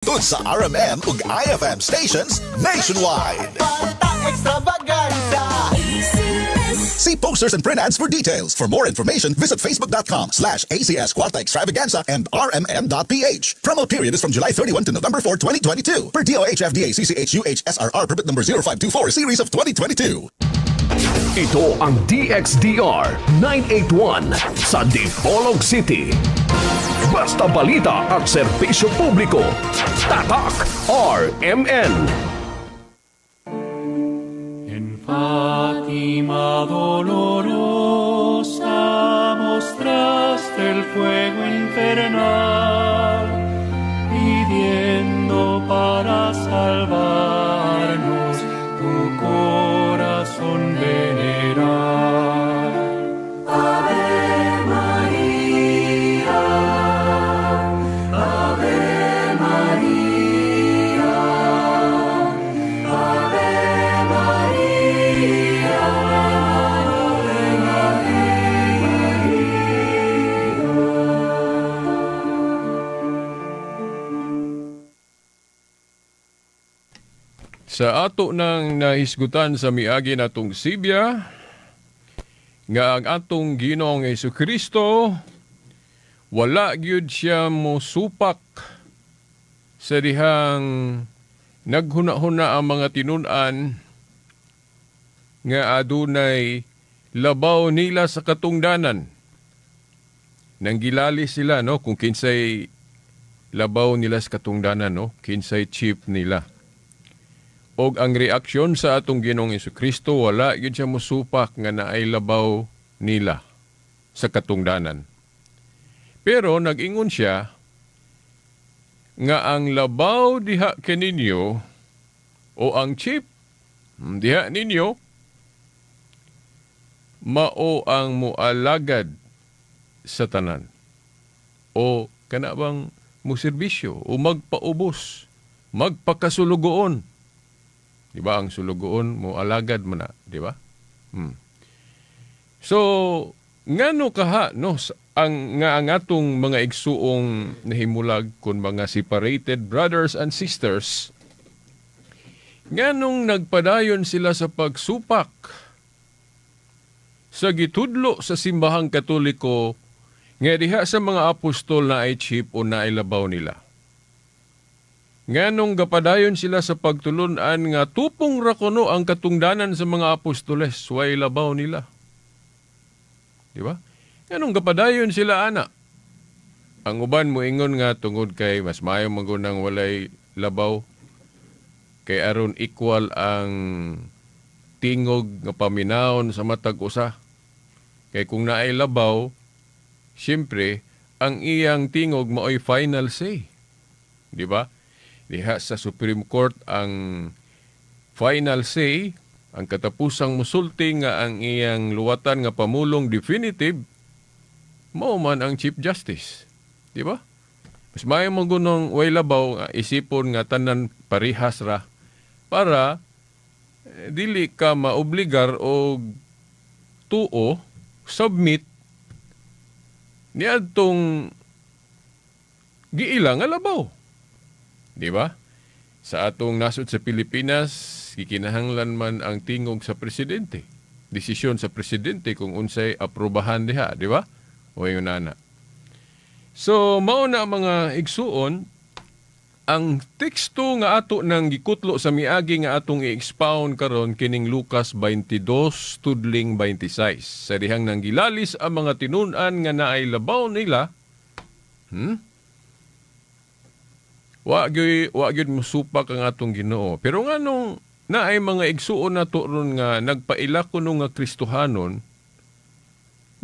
Tungod sa RMN ug IFM stations nationwide. Extravaganza. See posters and print ads for details. For more information, visit facebook.com/ACS Kwarta Extravaganza and rmn.ph. Promo period is from July 31 to November 4, 2022. Per DOH FDA CCH UH SRR permit number 0524 series of 2022. Ito ang DXDR 981 sa Dipolog City. Basta balita at serbisyo publiko. Tatak RMN. En Fátima dolorosa mostraste el fuego infernal, pidiendo para salvarnos tu corazón veneral. Ave María, Ave María, Ave María, Ave María. Sa ato nang nahisgutan sa miagi natong Sibya, nga ang atong Ginoong Hesukristo wala gyud siya mosupak sa dihang naghuna-huna ang mga tinun-an nga adunay labaw nila sa katungdanan. Nanggilali sila, no, kung kinsay labaw nila sa katungdanan, no, kinsay chief nila. Og ang reaksyon sa atong Ginoong Hesukristo, wala gyud siya mosupak nga naay labaw nila sa katungdanan. Pero nag-ingon siya nga ang labaw diha kaninyo o ang chief diha ninyo mao ang mualagad sa tanan o kana bang muserbisyo o magpaubos, magpakasulugoon. Di ba ang sulugoon mo alagad man na, di ba? So ngano kaha, no, ang nga ang atong mga igsuong nahimulag kun mga separated brothers and sisters, nganong nagpadayon sila sa pagsupak sa gitudlo sa Simbahang Katoliko nga diha sa mga apostol na ay chief o na ay labaw nila? Nganong gapadayon sila sa pagtulunan nga tupong ra kuno ang katungdanan sa mga apostoles, way labaw nila? Di ba? Nganong gapadayon sila ana? Ang uban moingon nga tungod kay mas maayo magunang walay labaw kay aron equal ang tingog nga paminawon sa matag usa. Kay kung naay labaw, siyempre ang iyang tingog maoy final say. Di ba? Diha sa Supreme Court ang final say, ang katapusang musulti nga ang iyang luwatan nga pamulong definitive, mao man ang Chief Justice. Di ba? Mas maayo man gunong way labaw, nga isipon nga tanan parihas ra para dili ka maobligar og tuo submit niadtong giila nga labaw. Di ba? Sa atong nasod sa Pilipinas, gikinahanglan man ang tingog sa presidente. Desisyon sa presidente kung unsay aprobahan diha, di ba? O yun na. So, mao na mga igsuon, ang teksto nga ato nang gikutlo sa miagi nga atong i-expound karon kining Lucas 22 tudling 26. Sa dihang nanggilalis ang mga tinun-an nga naay labaw nila, Wa gyud musupak ang atong Ginoo. Pero nganong naay mga igsuon nato ron nga nagpaila kuno nga Kristohanon,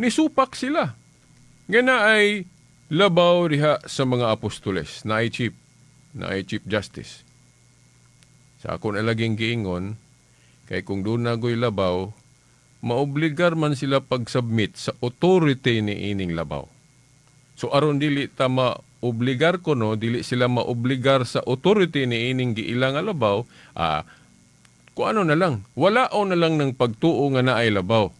nisupak sila. Nga naay labaw diha sa mga apostoles, naay chief justice. Sa ako na laging giingon, kay kung doon nagoy labaw, maobligar man sila pag-submit sa authority ni ining labaw. So aron dili ta maobligar kuno, dili sila maobligar sa authority ni ining giila nga labaw, kung ano na lang, wala o na lang ng pagtuo nga naay labaw.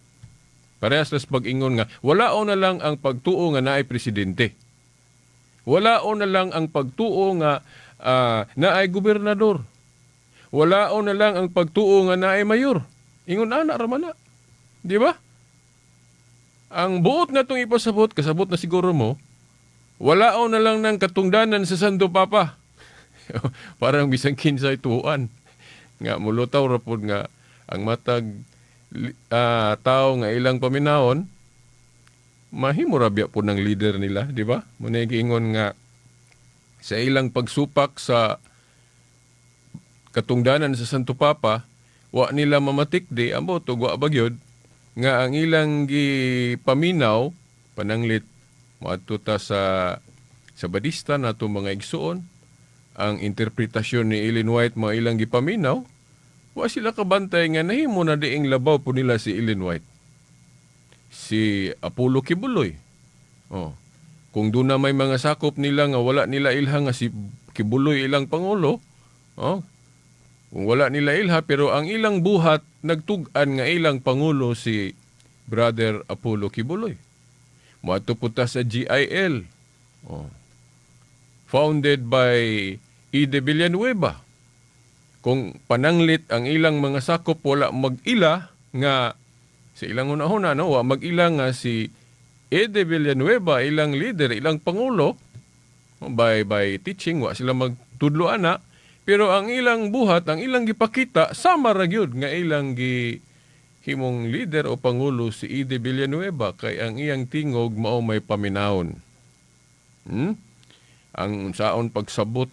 Parehas las pag-ingon nga, wala o na lang ang pagtuo nga naay presidente. Wala o na lang ang pagtuo nga Naay gobernador. Walaon na lang ang pagtuo nga naay mayor. Ingon ana ra man na. Di ba? Ang buot na itong ipasabot, kasabot na siguro mo, walaon na lang ng katungdanan sa Santo Papa. Parang bisan kinsay tuan. Nga mulutaw ra pod nga ang matag tao nga ilang paminahon, mahimo ra biya po ng leader nila, di ba? Muna giingon nga sa ilang pagsupak sa katungdanan sa Santo Papa, wa nila mamatikdi, ambot og wa bagyod nga ang ilang gipaminaw pananglit moadto ta sa Badista nato mga igsuon, ang interpretasyon ni Ellen White mo ilang gipaminaw, wa sila kabantay nga nahimo na diing labaw po nila si Ellen White, si Apollo Quiboloy. Oh. Kung doon na may mga sakop nila nga wala nila ilha nga si Quiboloy ilang pangulo, oh, kung wala nila ilha, pero ang ilang buhat nagtug-an nga ilang pangulo si Brother Apollo Quiboloy. Moadto po ta sa GIL. Oh. Founded by Ede Villanueva. Kung pananglit ang ilang mga sakop wala mag-ila nga sa ilang una-una, no, wa mag-ila nga si Ede Villanueva ilang leader, ilang pangulo, by teaching wa sila magtudlo ana, pero ang ilang buhat, ang ilang gipakita sama ra gyud nga ilang gihimong leader o pangulo si Ede Villanueva kay ang iyang tingog mao may paminahon. Ang unsaon pagsabot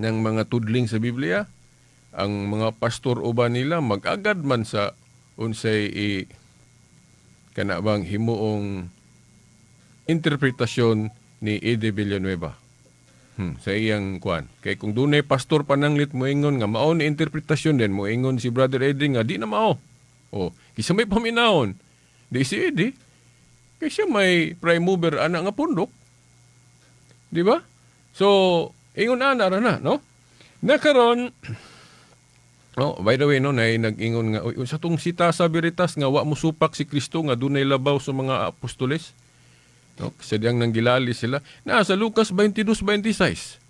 ng mga tudling sa Biblia, ang mga pastor uban nila mag-agad man sa unsay i kana bang himuong interpretasyon ni Ede Villanueva. Sa iyang kuan. Kay kung dunay pastor pananglit moingon nga mao ni interpretasyon, din moingon si Brother Eddie nga di na mao. O, kisa may paminahon. Di si Eddie, kay siya may prime mover ana nga pundok. Di ba? So, ingon ana ra na, no? Nakaron, oh, by the way, no, nay nag-ingon nga uy, sa tong sita sa Veritas nga wa mo supak si Kristo nga dunay labaw sa mga apostoles. No, kasi diyang nanggilali sila. Na sa Lucas 22:26.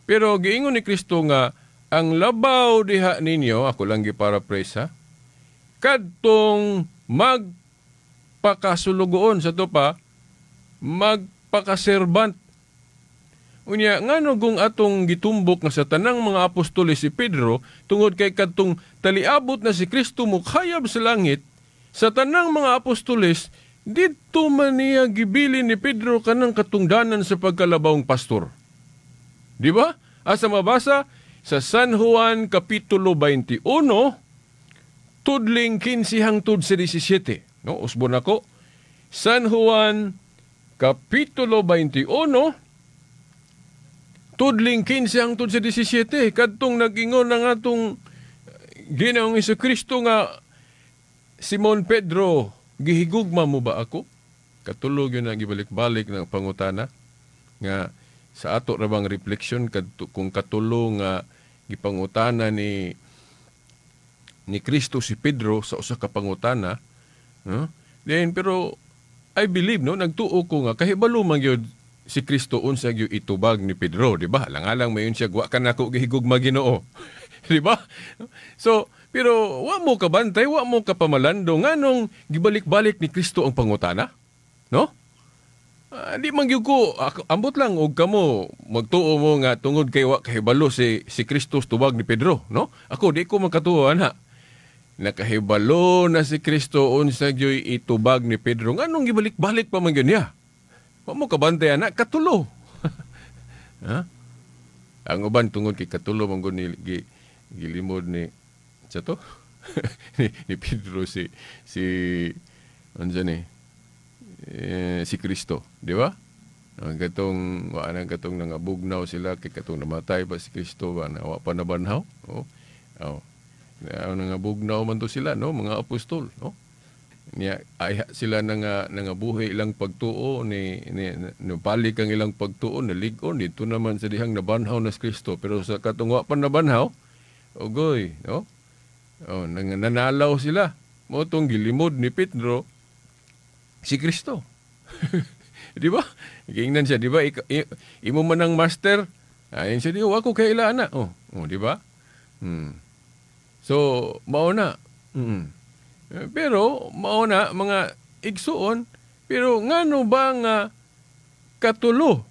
Pero giingon ni Kristo nga ang labaw diha ninyo, ako lang gi-paraphrase ha, kadtong magpakasulugoon sa to pa, magpakaservant. Unya, ngano kung atong gitumbok nga sa tanang mga apostoles si Pedro, tungod kay kadtong taliabot na si Kristo mukhayab sa langit, sa tanang mga apostoles, didto man niya gibili ni Pedro kanang katungdanan sa pagkalabawng pastor. Di ba? Asa mabasa sa San Juan Kapitulo 21, tudling 15 hangtod sa 17. No, usbon ako. San Juan Kapitulo 21, tudling 15 hangtod sa 17. Kadtong nag-ingon ang atong Ginoong Jesucristo nga Simon Pedro, gihigugma mo ba ako? Katulog yun ang gibalik-balik ng pangutana nga sa ato ra bang reflection kung katulo nga gipangutana ni Kristo si Pedro sa usa ka pangutana, no? Then pero I believe, no, nagtuo ko nga kahibalo man gyud si Kristo unsa gyud itubag ni Pedro, di ba? Alang-alang mayon siya, wa ka nako gihigugma Ginoo. Di ba? So, pero wa mo kabantay, wa mo kapamalando nganong gibalik-balik ni Kristo ang pangutana, no? Di man gyud ko ambot lang og kamo magtuo mo nga tungod kay wa kahibalo si Kristo tubag ni Pedro, no? Ako di ko makatuo ana. Nakahibalo na si Kristo unsa gyud itubag ni Pedro, nganong gibalik-balik pa man gyud niya? Wa mo kabantay ana, katulo. Ha? Ang uban tungod kay katulo man gud ni gilimod ni sa to ni Pedro si unsa ni si Kristo, di ba? Ang katong wa nang katong nangabugnaw sila kay katong namatay pa si Kristo ba na wa pa nabanhaw. Oh. Oh. Nangabugnaw man to sila, no, mga apostol, no? Niya ay sila nangabuhi ilang pagtuo ni nabalik ang ilang pagtuo nalig-on dito naman sa dihang nabanhaw na si Kristo, pero sa katong wa pa nabanhaw, ogoy, no? Oh, nananalaw sila. Mao tong gilimod ni Pedro si Kristo. Di ba? Giingnan siya, di ba? Imo man ang master, Ayon siya, di, ako kay ila ana. Oh, oh, di ba? So, mao na. Pero mao na mga igsuon, pero ngano ba nga katulo?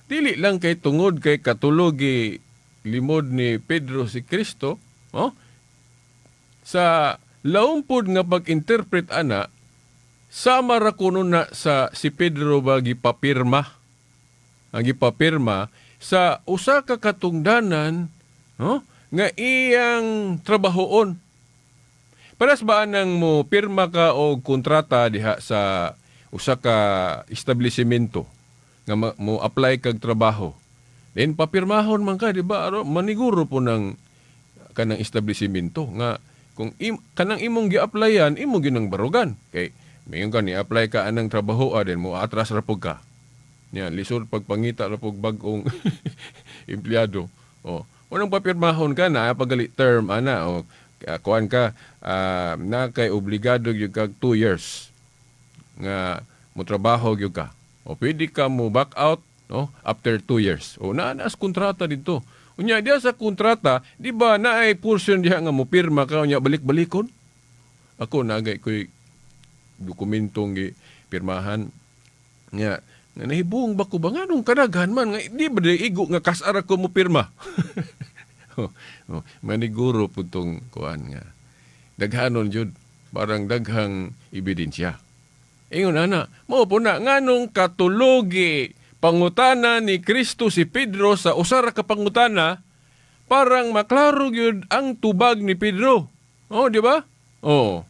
Dili lang kay tungod kay katulo gi limod ni Pedro si Kristo, oh? Sa laumpod nga pag-interpret ana, sama ra kuno na sa si Pedro ba gipapirma. Ang gipapirma sa usa ka katungdanan, oh, nga iyang trabahoon. Paras ba nang mo pirma ka og kontrata diha sa usa ka establishmento nga mo apply kag trabaho. Then papirmahon man ka, di ba? Aro, maniguro po ng kanang establishmento nga kung kanang imong gi-applyan, imo ginang barugan. Kay mayon ka ni-apply ka anang trabaho, then mo atras ra pug ka. Nya lisod pagpangita ra pug bag-ong empleyado. Oh, unang papirmahon ka na pagali term ana o kuan ka na kay obligado gyud kag 2 years nga motrabaho gyud ka. O pwede ka mo back out, no, after 2 years. O naa na kontrata dito. Unya diya sa kontrata, di ba naay portion diha nga mo pirma ka unya balik-balikon? Ako nagay ko'y dokumentong gi pirmahan nga nga nahibong ba ko ba nganong kadaghan man nga di ba di igo nga kasara ko mo pirma. Oh, oh, maniguro pud tong kuan nga daghanon jud, parang daghang ebidensya. Ingon ana, mao po na nganong katulogi pangutana ni Kristo si Pedro sa usa ra ka pangutana, parang maklaro gyud ang tubag ni Pedro. Oh, di ba? Oh.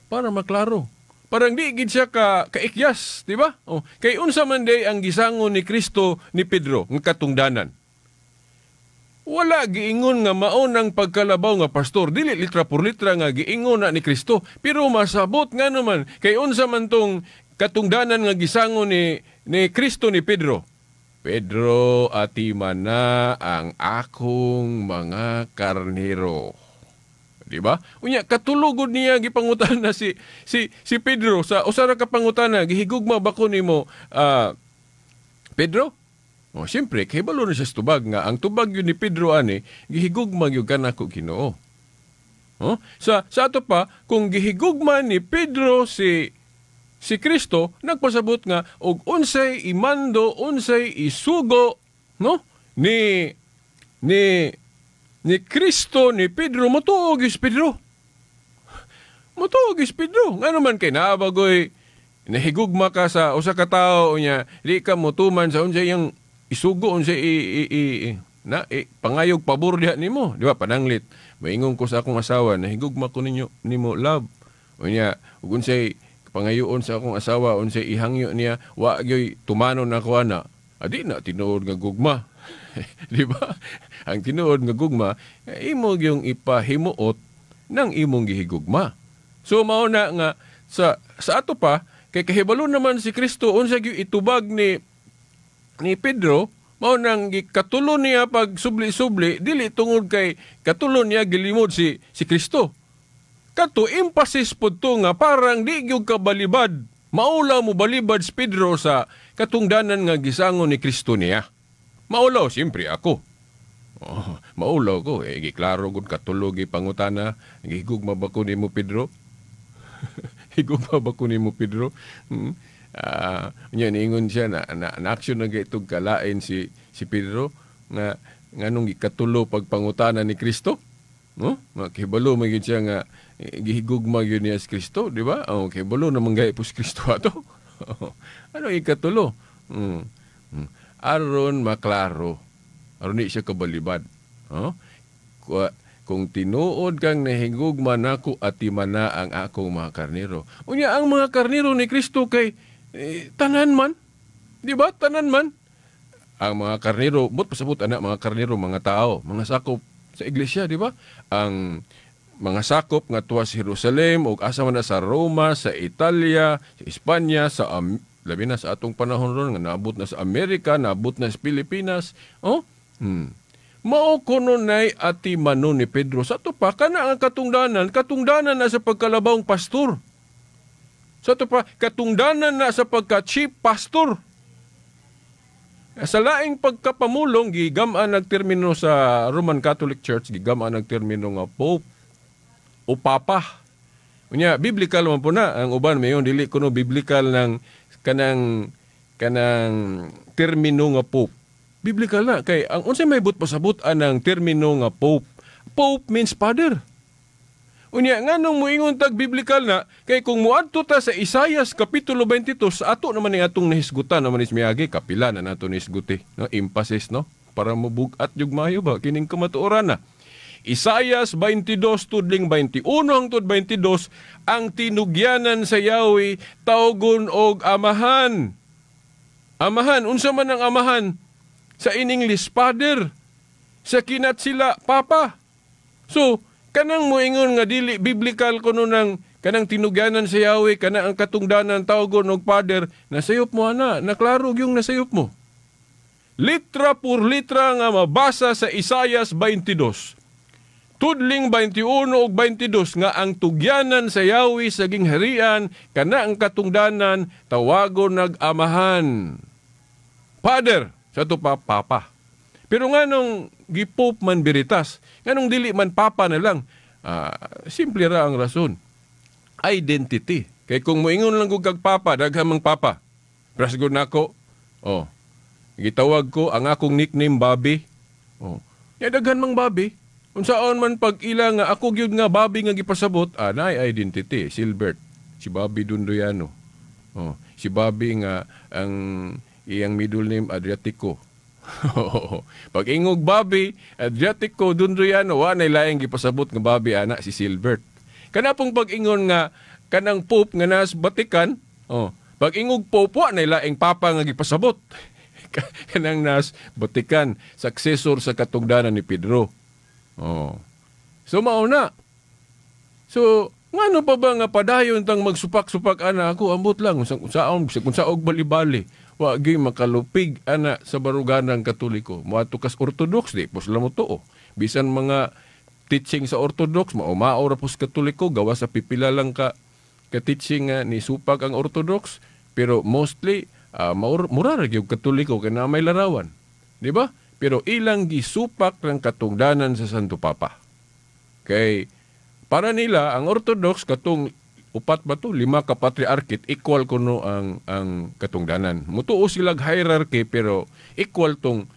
Para maklaro. Parang di gid siya ka kaikyas, di ba? Oh, kay unsa man day ang gisangon ni Kristo ni Pedro nga katungdanan. Wala giingon nga mao nang pagkalabaw nga pastor, dili litra por litra nga giingon na ni Kristo, pero masabot nga naman kay unsa man tong katungdanan nga gisangon ni Kristo ni Pedro. Pedro, atiman na ang akong mga karnero. Di ba? Unya katulugod niya gipangutana si Pedro sa usa ra ka pangutana, gihigugma ba ko nimo Pedro? O siyempre kay balo na siya sa tubag nga ang tubag yun ni Pedro ani gihigugma gyud kanako Ginoo. Oh, sa ato pa kung gihigugma ni Pedro si Kristo, nagpasabot nga og unsay imando, unsay isugo, no, ni Kristo ni Pedro, motuo gyud si Pedro. Motuo gyud si Pedro. Ngano man kay naabagoy nahigugma ka sa usa ka tawo unya di ka motuman sa unsay iyang isugo, unsay pangayog pabor diha nimo, di ba? Pananglit maingon ko sa akong asawa, nahigugma ko ninyo nimo, love. Unya ug unsay pangayoon sa akong asawa, unsay ihangyo niya, wa gyoy tumanon ako ana. Adi na tinuod nga gugma. Di ba? Ang tinuod nga gugma imo gyung ipahimuot ng imong gihigugma. So mao na nga sa ato pa kay kahibalo naman si Kristo unsa gyud itubag ni Pedro, mao nang gikatulo niya pag subli-subli, dili tungod kay katulo niya gilimod si Kristo. Kato emphasis pud to nga parang di gyud ka balibad. Maulaw mo balibad si Pedro sa katungdanan nga gisangon ni Kristo niya. Maulaw siyempre ako. Oh, maulaw ko giklaro gud katulo gi pangutana, gihigugma ba ko nimo Pedro? Higugma ba ko nimo Pedro? Unya niingon siya na action na gitog kalain si Pedro nga nganong gikatulo pagpangutana ni Kristo, no? Makibalo man gyud siya nga gihigugma gyud niya si Kristo, di ba? Oh, kibalo naman gay po si Kristo ato. Ano ikatulo? Aron maklaro. Aron di siya kabalibad. Oh? Kung tinuod kang nahigugma nako, atiman na ang akong mga karnero. Unya ang mga karnero ni Kristo kay tanan man. Di ba? Tanan man. Ang mga karnero, but pasabot anak mga karnero, mga tao, mga sakop sa iglesia, di ba? Ang mga sakop nga tuwa sa Jerusalem o asa man na sa Roma, sa Italia, sa Espanya, sa labi na sa atong panahon ron nga naabot na sa Amerika, naabot na sa Pilipinas. Oh? Mao kuno nay atimano ni Pedro. Sa ato pa kana ang katungdanan, katungdanan na sa pagkalabawng pastor. Sa ato pa katungdanan na sa pagka chief pastor. Sa laing pagkapamulong, gigam-an ang termino sa Roman Catholic Church, gigam-an ang termino nga Pope o Papa. Unya, biblical man po na ang uban mayon dili kuno biblical ng kanang kanang termino nga Pope. Biblical na kay ang unsay may but pasabot anang termino nga Pope. Pope means father. Unya, nganong moingon tag biblical na kay kung moadto ta sa Isayas kapitulo 22, sa ato naman ni atong nahisgutan naman is miagi kapila na nato nahisguti, no, emphasis, no, para mobug-at jug maayo ba kining kamatuoran na. Isayas 22 tudling 21 hangtod 22, ang tinugyanan sa Yahweh tawgon og amahan. Amahan, unsa man ang amahan? Sa in English, father. Sa kinat sila, papa. So, kanang moingon nga dili biblical kuno nang kanang tinugyanan sa Yahweh, kana ang katungdanan tawgon og father, nasayop mo ana, naklaro yung nasayop mo. Litra por litra nga mabasa sa Isayas 22. Tudling 21 ug 22 nga ang tugyanan sa Yahweh sa gingharian, kana ang katungdanan tawagon nag-amahan. Father, sa to pa papa. Pero nganong gi-pope man biritas, nganong dili man papa na lang, simple ra ang rason. Identity. Kay kung moingon lang gud kag papa, daghan mang papa. Prasgod nako. Oh. Gitawag ko ang akong nickname Bobby. Oh. Ya daghan mang Bobby. Unsaon man pag ila nga ako gyud nga Bobby nga gipasabot, naay identity, Silbert, si Bobby Dundoyano. Oh, si Bobby nga ang iyang middle name Adriatico. Pag ingog Bobby Adriatico Dundoyano, wa nay laing gipasabot nga Bobby ana si Silbert. Kana pong pag-ingon nga kanang Pope nga nas Vatican, oh, pag ingog Pope wa nay laing papa nga gipasabot. Kanang nas Vatican, successor sa katungdanan ni Pedro. Oh. So mauna. So ngano pa ba nga padayon tang magsupak-supak ana ako ambot lang unsaon bisag unsa og bali-bali. Wa gyud makalupig ana sa baruganang Katoliko. Moadto kas Orthodox di pos sila motuo. Bisan mga teaching sa Orthodox mao-mao ra pos Katoliko, gawa sa pipila lang ka ka teaching nga ni supak ang Orthodox, pero mostly mura ra gyud Katoliko kay na may larawan. Di ba? Pero ilang gisupak ng katungdanan sa Santo Papa. Kay para nila ang Orthodox katong upat ba to, 5 ka patriarchate, equal kuno ang katungdanan. Mutuo sila hierarchy pero equal tong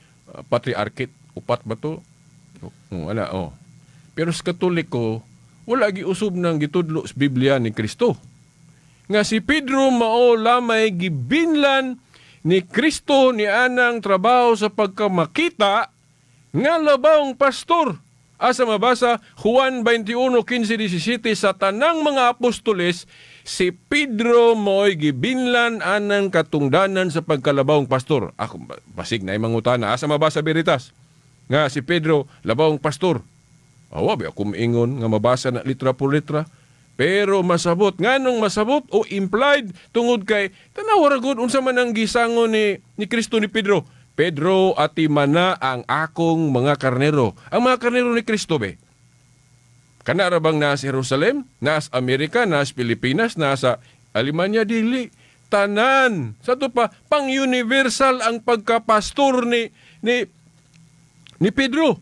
patriarchate, upat ba to? Oh, wala, oh. Pero sa Katoliko wala giusub nang gitudlo sa Biblia ni Kristo. Nga si Pedro mao lamay gibinlan ni Kristo ni anang trabaho sa pagkamakita nga labawng pastor. Asa mabasa Juan 21:15-17, sa tanang mga apostoles si Pedro mo'y gibinlan anang katungdanan sa pagkalabawng pastor. Ako basig na mangutana, asa mabasa Veritas nga si Pedro labawng pastor? Awa ba ako maingon nga mabasa na litra por litra? Pero masabot, nganong masabot o implied tungod kay tanawa ra gud unsa man ang gisangon ni Kristo ni Pedro. Pedro, atimana ang akong mga karnero. Ang mga karnero ni Kristo be. Kana ra bang nasa Jerusalem, nasa Amerika, nasa Pilipinas, nasa Alemanya, dili. Tanan. Sa to pa pang-universal ang pagkapastor ni Pedro.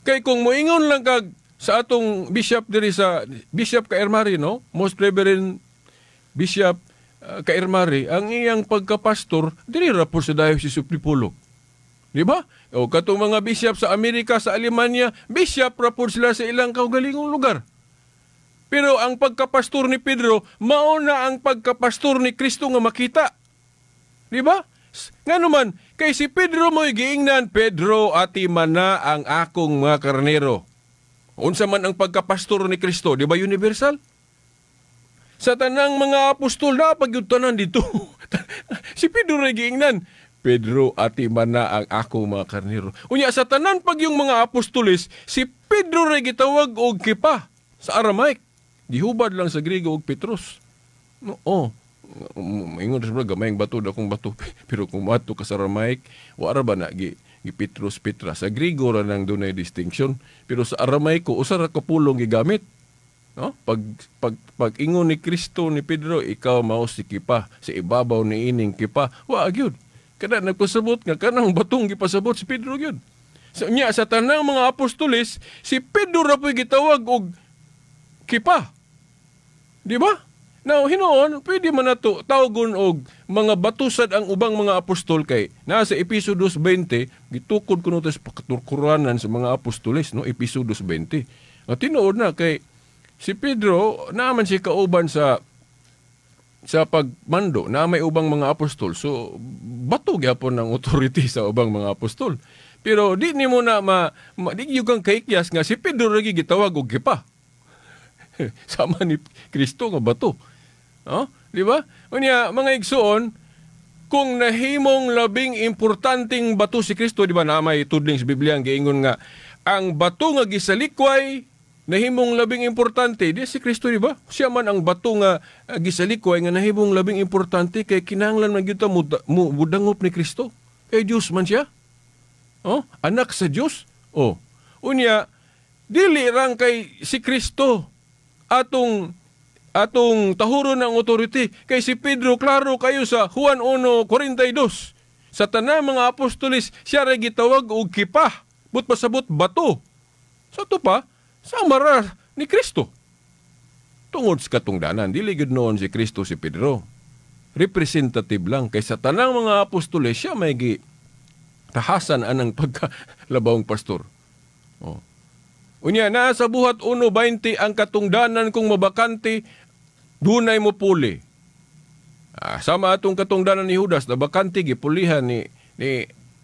Kay kung moingon lang kag sa atong bishop diri sa Bishop Kaermari, no? Most Reverend Bishop Kaermari, ang iyang pagkapastor diri ra po sa Diocese of Dipolog. Di ba? O katong mga bishop sa Amerika, sa Alemanya, bishop ra po sila sa ilang kaugalingong lugar. Pero ang pagkapastor ni Pedro, mao na ang pagkapastor ni Kristo nga makita. Di ba? Ngano man, kay si Pedro mo'y giingnan, Pedro, atimana ang akong mga karnero. Unsa man ang pagkapastor ni Kristo, di ba universal? Sa tanang mga apostol na pagyud tanan dito. Si Pedro ra giingnan, Pedro, atimana ang akong mga karnero. Unya sa tanan pag yung mga apostoles, si Pedro ra gitawag og Kepa sa Aramaic. Gihubad lang sa Griego og Petros. No, oh. Maingon sa gamayng bato dakong bato, pero kung moadto ka sa Aramaic, wa ra ba na gi Petros Petra. Sa Griego ra nang dunay distinction, pero sa Aramaiko usa ra ka pulong gigamit. No? Pag ingon ni Kristo ni Pedro, ikaw mao si Kipa, sa ibabaw ni ining Kipa, wa gyud. Kada nagpasabot nga kanang batong gipasabot si Pedro gyud. Sa niya sa tanang mga apostoles, si Pedro ra po'y gitawag og kipa. Di ba? Now, hinuon, pwede man nato tawgon og mga batusad ang ubang mga apostol kay nasa Episo 2:20, gitukod kuno ta sa pakaturkuranan sa mga apostoles, no? Episo 2:20. At tinuod na kay si Pedro naaman si kauban sa pagmando na may ubang mga apostol. So, bato gyapon ng authority sa ubang mga apostol. Pero di nimo na di gyud kang kaikyas nga si Pedro lagi gitawag og kipa. Sama ni Kristo nga bato. Oh, di ba? Unya, mga igsoon, kung nahimong labing importanteng bato si Kristo, di ba na may tudling sa Biblia ang giingon nga ang bato nga gisalikway nahimong labing importante, di si Kristo, di ba? Siya man ang bato nga gisalikway nga nahimong labing importante kay kinahanglan man gyud ta mudangop ni Kristo. Kay Dios man siya. Oh, anak sa Dios. Oh. Unya, dili rang kay si Kristo atong tahuron ng authority. Kay si Pedro, klaro kayo sa Juan 1:42. Sa tanang mga apostoles, siya ray gitawag og kipa, but pasabot bato. Sa to pa, sama ra ni Kristo. Tungod sa katungdanan, dili gud noon si Kristo si Pedro. Representative lang kay sa tanang mga apostoles, siya may gi tahasan anang pagkalabawng pastor. Oh. Unya, naa sa Buhat 1:20 ang katungdanan kung mabakante, dunay mo puli. Sama atong katungdanan ni Judas, na bakante, gipulihan ni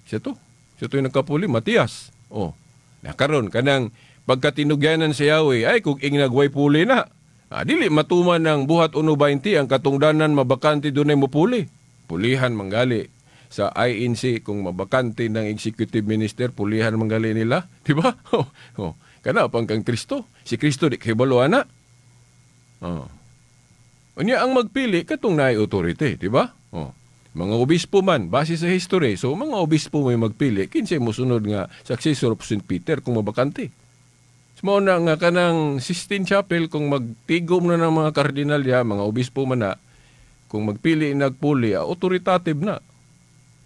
siya to. Siya to yung nagkapuli, Matias. Oh. Nakaron, kanang pagkatinugyanan sa Yahweh, ay kung ingnagway puli na. Dili matuman ng Buhat 1:20 ang katungdanan mabakante, dunay mo puli. Pulihan manggali sa INC kung mabakante ng executive minister, pulihan manggali nila. Di ba? Oh. Oh. Kana pang kang Kristo. Si Kristo di kahibalo ana. Oh. Unya ang magpili katong naay authority, di ba? Oh. Mga obispo man base sa history. So mga obispo may magpili kinsay mosunod nga successor of St. Peter kung mabakante. So, mao na nga kanang Sistine Chapel kung magtigom na ng mga kardinal ya, mga obispo man na, kung magpili nagpuli, authoritative na.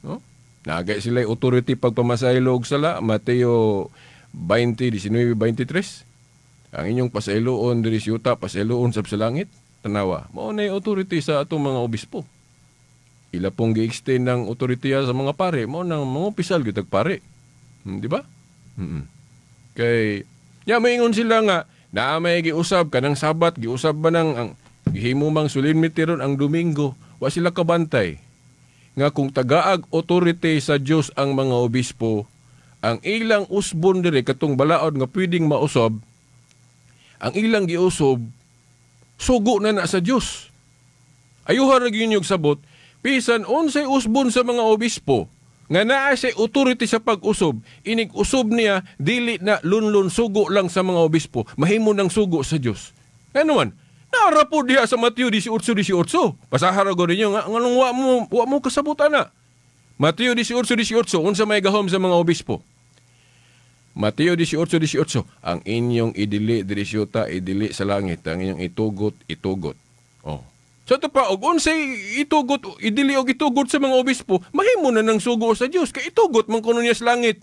No? Nagay sila authority pagpamasaylo og sala, Mateo 20:19-23. Ang inyong pasayloon diri sa yuta, pasayloon sab sa langit. Tanawa, mao na authority sa atong mga obispo. Ila pong gi-extend ng authority sa mga pare, mao nang mga opisyal gyud pare. Di ba? Kay ya maingon sila nga naa may giusab kanang Sabat, giusab ba nang ang gihimo mang solemnity ron ang Domingo, wa sila kabantay nga kung tagaag authority sa Dios ang mga obispo, ang ilang usbon diri katong balaod nga pwedeng mausab, ang ilang giusob sugo na na sa Dios. Ayuha ra gyud sabot, bisan unsay usbon sa mga obispo nga naa siya authority sa pag-usob, inig-usob niya dili na lunlun sugo lang sa mga obispo, mahimo ng sugo sa Dios. Ngano man? Naara po diha sa Mateo 18:18. Basahan ra gud ninyo nga nganong wa mo kasabutan na. Mateo 18:18, unsa may gahom sa mga obispo? Mateo 18:18, ang inyong idili diri sa yuta, idili sa langit, ang inyong itugot, itugot. Oh. Sa so, ito pa, og unsay itugot, idili og itugot sa mga obispo, mahimo na ng sugo sa Dios kay itugot man kuno niya sa langit.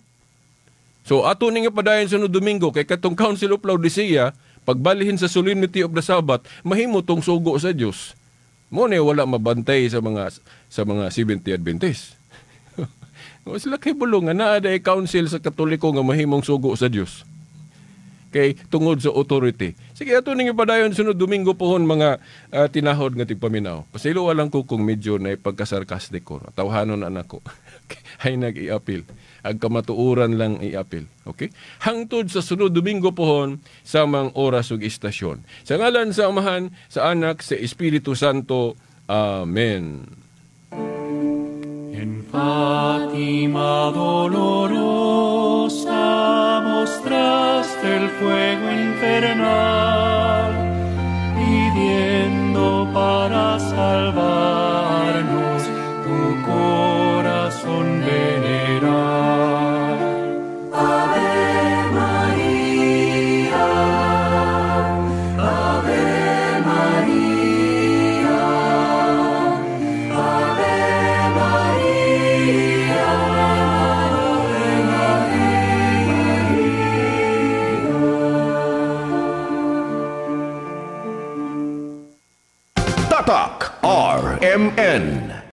So ato ning padayon sa Domingo kay katong Council of Laodicea, pagbalihin sa solemnity of the Sabbath, mahimo tong sugo sa Dios. Mo na wala mabantay sa mga Seventh-day Adventist. Sila kay bulong nga naa day council sa Katoliko nga mahimong sugo sa Dios. Kay tungod sa authority. Sige, ato ning ipadayon sunod Domingo pohon mga tinahod nga tigpaminaw. Pasaylo lang ko kung medyo na pagkasarkastik ko. Tawhanon anak ko. Ay nag-i-appeal. Ang kamatuoran lang i-appeal. Okay? Hangtod sa sunod Domingo pohon sa mang oras ug istasyon. Sa ngalan sa Amahan, sa Anak, sa Espiritu Santo. Amen. En Fátima dolorosa mostraste el fuego infernal, pidiendo para salvarnos tu corazón veneral. Ave María, Ave María, Ave María. Tatak RMN.